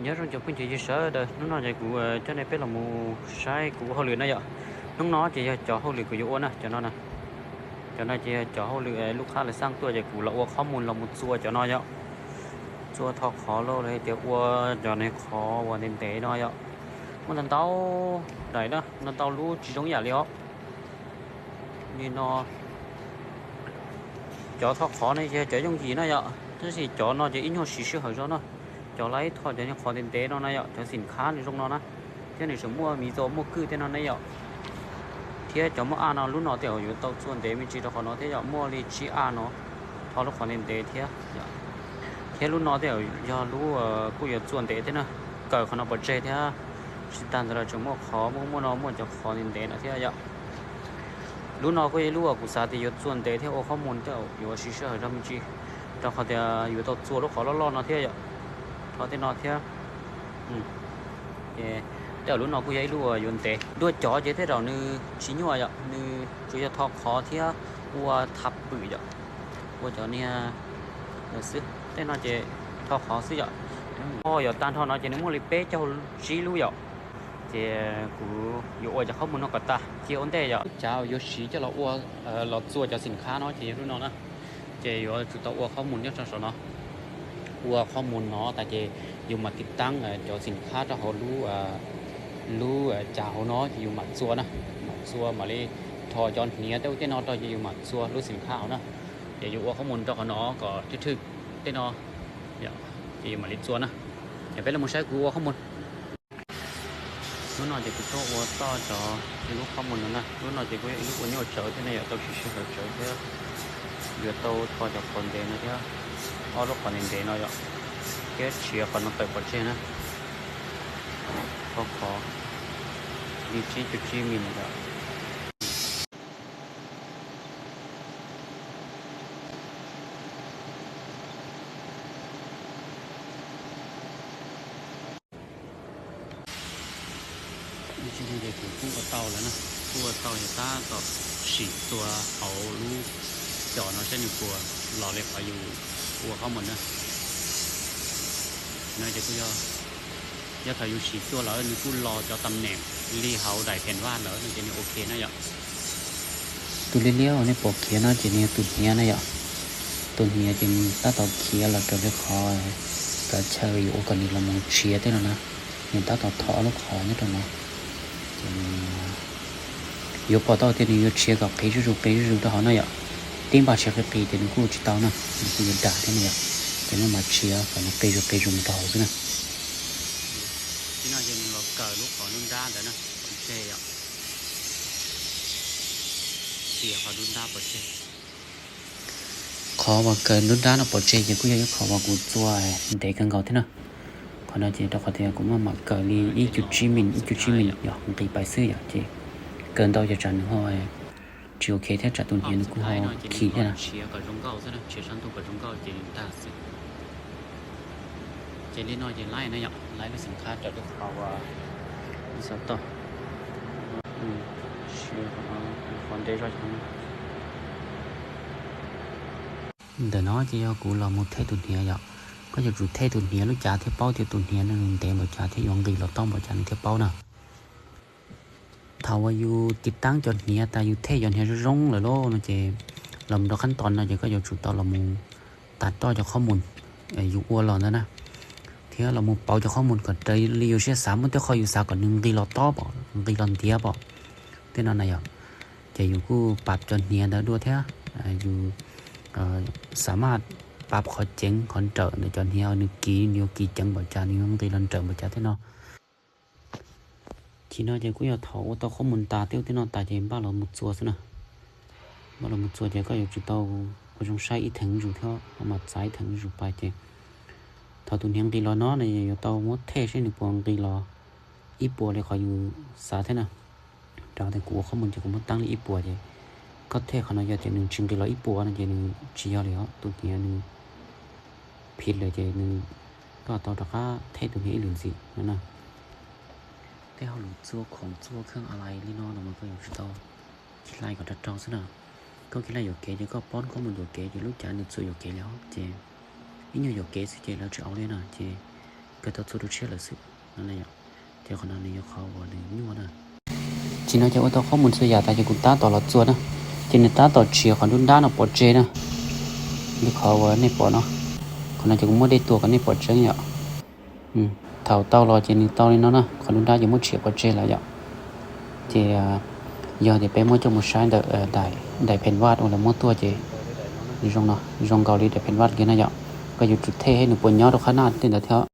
Nyob zoo cov phooj ywg sawv daws, hnub no ces kuv coj nej peb los mus saib kuv ua hauj lwm na yom. Hnub no ces yog cov hauj lwm kuv yuav ua na, cov no na. Cov no ces yog cov hauj lwm lub qhab lawv xaj tuaj ces kuv los ua qhob mus los mus txua cov no yom. Txua tho qhov los tias ua cov niag qhov uas ntev ntev no yom. Muaj ntau ntau daim na, ntau ntau lub tsis zoo ib yam li os. Li no, cov tho qhov no yog cov yooj yim na yom, tab sis cov no ces ib nyuag siv sij hawm zog na. Cov laib tho cov niag qhov ntev ntev no na yom, cov xim khab nws zoo no na, thiab nws tseem muaj miv txo muaj kwj tej no ne yom. Thiab cov muaj aj no lub no tej zaum yuav tau txua ntev me ntsis rau qhov no thiab yom, muaj li tsib aj no tho lub qhov ntev ntev thiab. Thiab lub no tej zaum yog lub kuj yuav txua ntev thiab na, kawm qhov no pov tseg thiab. Tsis tag ntawd los tseem muaj qhov muaj muaj no muaj cov qhov ntev ntev no thiab yom. Lub no kuj yog lub uas kuv xav tias yuav txua ntev thiab ua qhob mus tej zaum yuav siv sij hawm zog me ntsis, rau qhov tias yuav tau txua lub qhov loj loj no thiab yom. Tho tej no thiab. Ces tej zaum lub no kuj yog ib lub uas yuav ntev dua cov ces tej zaum nws tsis nyuaj yom, nws tsuas yog tho qhov thiab ua thaj pwm yom, ua cov niag xwb. Tej no ces tho qhov xwb yom. Yog tag nrho no ces nws muaj li peb caug tsib lub yom. Ces kuv yuav ua cov qhob mus no kom tag cia ua ntej yom. Lub cav yuav siv coj los ua, los txua cov xim khab no ces yog lub no na. Ces yuav tsum tau ua qhob mus nyob rau saum no. Ua qhob mus no tas ces yus mam tiv taab cov xim khab rau hauv lub, lub cav hauv no ces yus mam txua na. Mam txua mam li rho cov hniav tej ub tej no rau ces yus mam txua lub xim khab hauv na. Ces yus ua qhob mus rau qhov no kom thwj thwj tej no, ces yus mam li txua na. Ces peb los mus saib kuv ua qhob mus. Lub no ces kuv tuaj ua toj cov lub qhob mus no na. Lub no ces kuj yog ib lub ua nyuaj tsawv thiab ne yom, tau siv sij hawm tsawv thiab. Yuav tau tho cov qhov ntev no thiab, ob lub qhov ntev ntev no yom, thiab tshiav qhov no tawm pov tseg na. Tho qhov li tsib caug tsib mis yom. Ib tsi no ces kuv kuj ua tau lawm na, kuj ua tau ces tab tom sim txua hauv lub cov no saib nws puas los li qhov yus ua qhob mus na. No ces kuj yog, yog thaum yus sim txua lawm nws kuj los cov tam neem li hauv daim pheem vaj lawm no ces nws ok na yom. Tus liab liab uas nej pom khiav no ces nws yog tus hniav na yom. Tus hniav ces nws tab tom khiav los raws li qhov txav chaw yuav ua kom nws los mus tshiav tej no na. Nws tab tom thom lub qhov nyob rau no. Ces yuav pom tau tias nws yuav tshiav kom qis zuj zus qis zuj zus rau hauv no yom. Tib npaj tshiav qis qis ces nws kuj tsis tau na, nws kuj yuav dam thiab na yom. Ces maj mam tshiav kom nws qis zus qis zus mus rau hauv xwb na. Tib no ces nws los kawm lub qhov nruab nrab ntawd na, pov tseg yom. Txiav qhov nruab nrab pov tseg. Qhov uas kawm nruab nrab no pov tseg ces kuj yog ib qhov uas kuv txua ntev kawg nkaus thiab na. Qhov no ces rau qhov tias kuv maj mam kawm li ib cuv tsib mis, ib cuv tsib mis yom, nqis pais xwb yom, ces kawm ntau ces tsam nws ho tsis ok thiab tsam tus hniav nws kuj ho khim thiab na. Ces li no ces laib na yom, laib lub xim khab raws li qhov uas ib xav tau. Qhov ntev zog. Ntawm no ces yog kuv los mus thej tus hniav yom. Koj yuav tsum thej tus hniav lub cav thiaj paub tias tus hniav nws ntev npaum cas thiab yuav nqis los tob npaum cas nws thiaj paub na. Thaum uas yus tiv taab cov hniav tas yus thej cov hniav zoo zoo lawm lauj no ces los mus rau qhab tos no ces koj yuav tsum tau los mus tas roj cov qhob mus yus ua los ntawd na, thiab los mus pauv cov qhob mus kom raws li yus siab xav, muaj tej qho yus xav kom nws nqis los tob pom, nqis los ntiav pom tej no na yom. Ces yus kuj pab cov hniav ntawd dua thiab, yus xam maj pab qhov ceev qhov nrawm ntawm cov hniav, nws kiv, nws yuav kiv ceev npaum cas, nws yuav nqis los nrawm npaum cas tej no. Tsis no ces kuj yog thaum ua tau qhob mus tas tej ub tej no tas ces npaj los mus txua xwb na. Npaj los mus txua ces koj yuav tsum tau ua zoo saib ib theem zuj zus thiab, mam txav ib theem zuj zus pais ces thaum tus hniav nqis los no na yuav tau muab thej seb nws puas nqis los ib puas li qhov yus xav thiab na. Rau tias kuv ua qhob mus ces kuv muab taab li ib puas ces koj thej qhov no yog tias nws tsis nqis los ib puas no ces nws tsis yog li os, tus hniav nws phiv lawm ces nws, koj tau rov qab thej tus hniav ib lwm ntxiv no na. Tej hauj lwm txua khoom txua kheej a lais li no no mas koj yuav tsum tau khi hlais kom rau rau xwb na. Koj khi hlais yuam kev ces koj pob qhob mus yuam kev ces lub cav nws txua yuam kev li os ces ib nyuag yuam kev xwb ces lawv tsis au li na ces kawg tau txhua tus tshiab lawm xwb no na yom. Ces qhov no nws yog qhov uas nws nyuaj na. Ces no ces ua tau qhob mus txhua yam tas ces kuv tab tom los txuas na, ces nws tab tom tshiav qhov nruab nrab no pov tseg na. Li qhov uas nej pom no, qhov no ces kuv muab dej tua kom nej pom tseeb yom. Thaum tau los ces nws tau li no na, qhov nruab nrab ces muab tshiav pov tseg lawm yom. Ces yog tias peb muab coj mus saib ntawm daim phen vaj uas lawv muab tuaj ces zoo no, zoo nkaus li daim phen vaj kiag na yom. Koj yuav tsum them seb nws puas nyob rau qhab naj tej ntawd thiab.